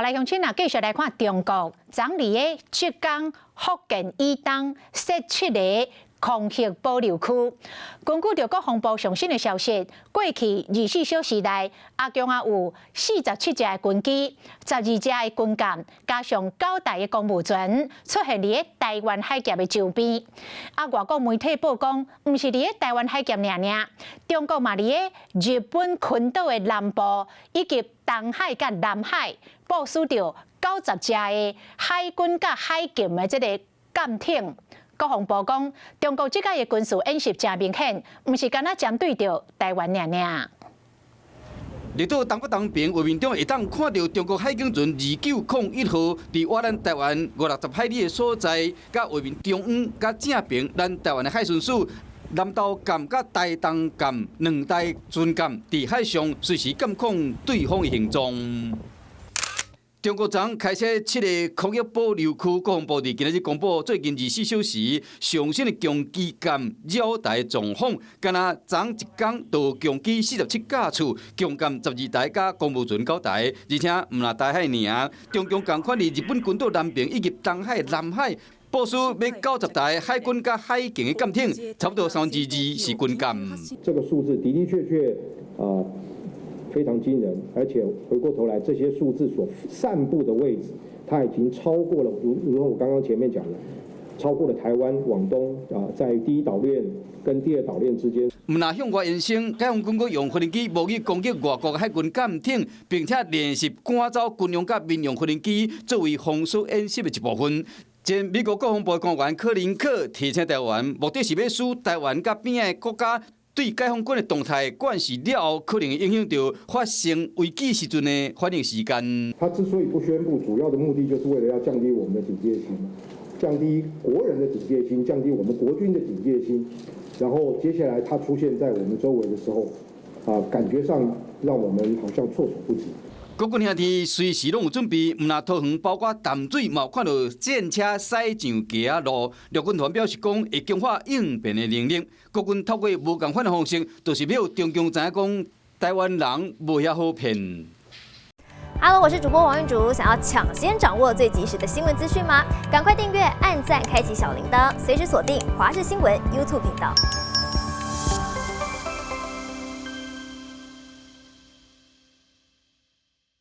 來鄉親啊，繼續來看中國，昨佇个浙江、福建以東設七个空域保留區。根據著國防部上新的消息，過去24小時內，阿共啊有47隻的軍機、12隻的軍艦，加上九台的公務船出現佇个台灣海峽的周邊。啊，外國媒體報講，毋是佇个台灣海峽爾爾，中國嘛佇个日本群島的南部以及東海佮南海部署著90隻的海軍佮海警的這个艦艇。國防部講，中國這擺的軍事演習誠明顯，毋是干焦針對著台灣爾爾。綠島東北東邊畫面中會當看著中國海警船2901號，佇倚咱台灣五六十海里的所在，佮畫面中央佮正爿咱台灣的海巡署南投艦佮台東艦兩台船艦，佇海上隨時監控對方的行蹤。中國昨開設七个空域保留區，國防部佇今仔日公布最近24小時上新的強擊艦繞台狀況，干焦昨一工就強擊47架次，強艦12台佮公務船九台，而且毋但台海爾，中共仝款佇日本群島南邊以及東海、南海部署欲90台海軍佮海警的艦艇，差不多2/3是軍艦。這個數字的的確確啊，非常驚人，而且回過頭來，這些數字所散布的位置，它已經超過了，如同我剛剛前面講的，超過了台灣往東啊，在第一島鏈跟第二島鏈之間。毋但向外延伸，解放軍閣用飛行機模擬攻擊外國海軍艦艇，並且練習趕走軍用佮民用飛行機作為封鎖演習的一部分。前美國國防部官員柯林克提醒台灣，目的是欲使台灣佮邊仔的國家對解放軍的動態監視了後，可能會影響著發生危機時陣的反應時間。他之所以不宣布，主要的目的就是為了要降低我們的警戒心，降低國人的警戒心，降低我們國軍的警戒心。然後接下來他出現在我們周圍的時候，啊，感覺上讓我們好像措手不及。國軍兄弟隨時攏有準備，毋但桃園，包括淡水，嘛有看到戰車駛上街仔路。陸軍團表示講，會強化應變的能力。國軍透過無仝款的方式，就是欲中共知影講，台灣人無遐好騙。 Hello，我是主播王玉竹，想要搶先掌握最及時的新聞資訊嗎？趕快訂閱、按讚、開啟小鈴鐺，隨時鎖定華視新聞 YouTube 頻道。